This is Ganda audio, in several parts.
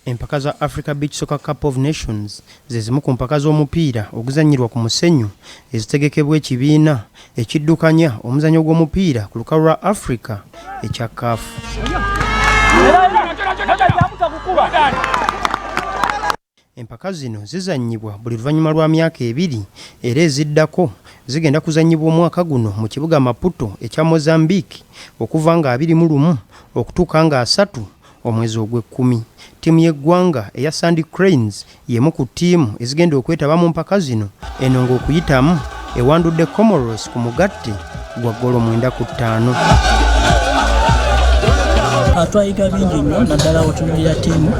Empaka za Africa Beach Soccer Cup of Nations ze zimu ku mpaka z'omupiira oguzannyirwa ku musenyu ezitegekebwa ekibiina ekiddukanya omuzannyo gw'omupiira ku lukalu lwa Africa ekya CAF. Empaka zino zizannyibwa buli luvannyuma lwa myaka ebiri era eziddako zigenda kuzannyibwa omwaka guno mu kibuga Maputo ekya Mozambique okuva nga 21 okutuuka nga 30 omwezi ogw'ekkumi. Ttiimu y'eggwanga eya Sandy Cranes y'emu ku ttiimu ezigenda okwetaba mu mpaka zino, eno ng'okuyitamu ewandudde Comoros ku mugatte gwa ggolo 9 ku 5. Twayiga bingi nnyo, naddala otunulira ttiimu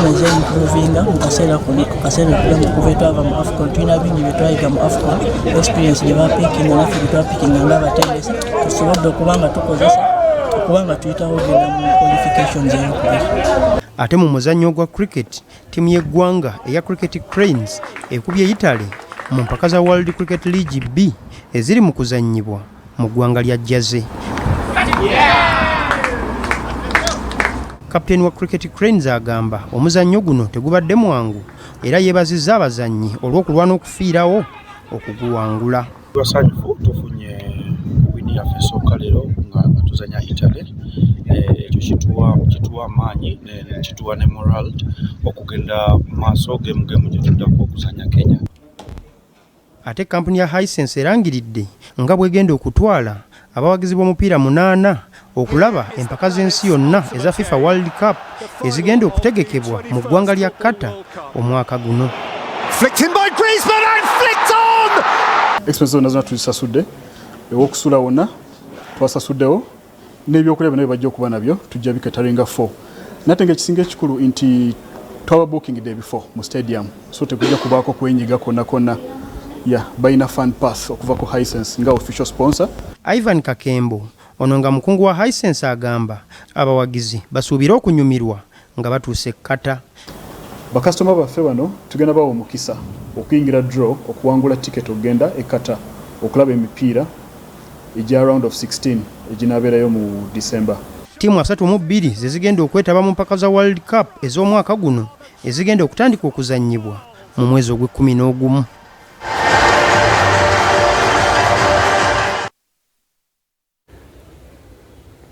ezeimprovinga mu kaseera kuno, kaseera okuva okuva etwava mu AFCON. Tulina bingi byetwayiga mu AFCON experience gye bapiikinga, naffe byetwapiikinga ng'abatendesi, tusobodde okuba nga tukozesa okuba nga tuyitawo ogenda mu qualifications eyokubiri. Ate mu muzannyo ogwa cricket, ttiimu y'eggwanga eya Cricket Cranes ekubye Italy mu mpaka za World Cricket League B eziri mu kuzannyibwa mu ggwanga lya Jersey. Kapiteeni wa Cricket Cranes agamba omuzannyo guno tegubadde mwangu era yeebazizza abazannyi olw'okulwana okufiirawo okuguwangula. Basanyufu, tufunye win yaffe esooka leero nga tuzanya Italy. Ekyo kituwa amaanyi, kituwa ne moral okugenda maaso game gye tuddako okuzanya Kenya. Ate kampuni ya Hisense erangiridde nga bw'egenda okutwala abawagizi b'omupiira munaana okulaba empaka z'ensi yonna eza FIFA World Cup ezigenda okutegekebwa mu ggwanga lya Qatar omwaka guno. Flicked in by Griezmann and flicked on! Expenses zonna zonna tuzisasudde, ew'okusula wonna twasasuddewo, n'ebyokulya byonna bye bajja okuba nabyo tujja bicateringa 4. Nate nga ekisinga ekikulu nti twaba bookingidde ebifo mu stadium, so tekujja kubaako kwenyiga kwonna kwonna. Ya balina fan pass okuva ku Hisense nga official sponsor. Ivan Kakembo, ono nga mukungu wa Hisense, agamba abawagizi basuubire okunyumirwa nga batuuse Qatar. Bakasitoma baffe bano tugenda bawa omukisa okuyingira draw okuwangula ticket okugenda e Qatar okulaba emipiira egya round of 16 eginaabeerayo mu December. Ttiimu 32 ze zigenda okwetaba mu mpaka za World Cup ez'omwaka guno ezigenda okutandika okuzannyibwa mu mwezi ogw'ekkumi n'ogumu.